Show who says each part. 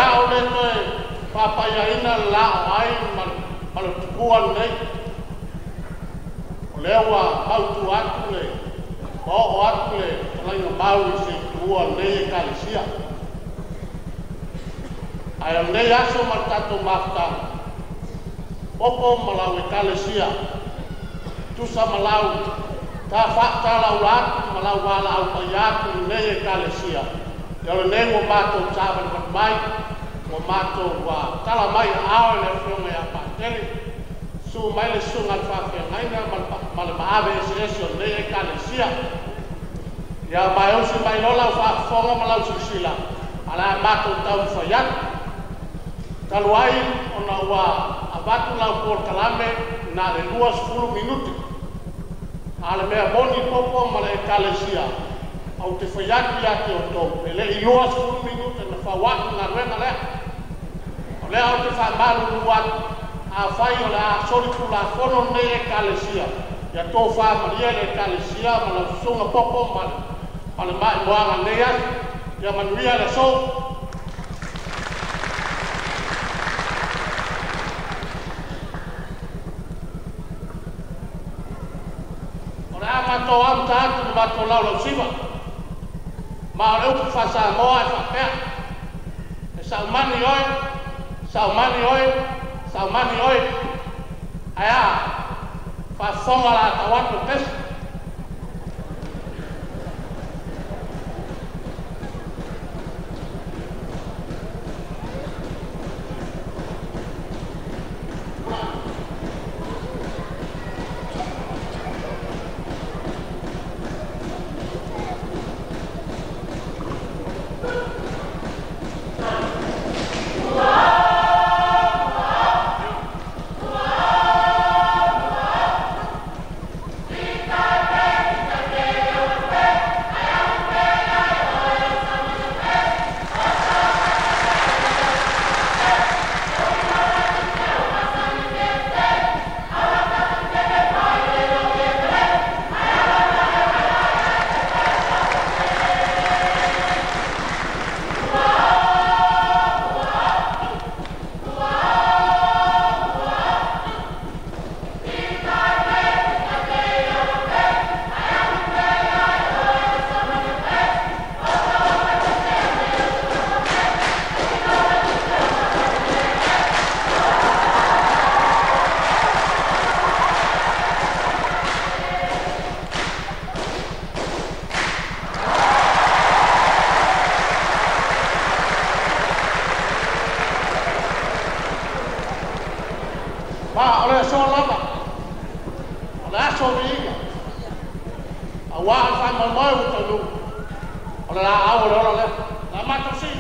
Speaker 1: Le a ou lē toe faapaiaina le la o ai ma le tupua lenei. O lea ua mautu atu le ma oo atu le talaiga mau i se itua lenei Ekalesia. Ae o lenei aso ma le tatou mafutaga, popo ma lau Ekalesia, tusa ma lau tafaatalaula atu ma lau valaau paia atu i lenei Ekalesia. Ia o lenei ua matou savalivali mai, ua matou tala mai aao i le afioga ia Patele, susu mai le susuga i le faafeagaiga ma le maave eseese o lenei Ekalesia. Ia maeusi mai loa lau faafofoga ma lau silasila, a le a matou taumafai atu. Talu ai ona ua avatu lau polokalame na le 20 minute. A le mea moni popo ma le Ekalesia, ou te fai atu ia te outou, e le i 20 minute na fau atu galuega lea. O lea ou te faamalulu atu, afai o le a solitulafono lenei Ekalesia, ia tofā malie le Ekalesia ma lau susuga popo ma le maimoaga lenei aso. Ia manuia le aso. O le a matou amata atu le matou laulausiva. Ma o le upu faa-Samoa e faapea, e saumani oe, saumani oe, saumani oe. Ae a, faafofoga la tau atu le pesi. Ma o le aso lava, o le aso viiga, auā le faamoemoe ua taunuu, o le laau o le ola lea. La matou sii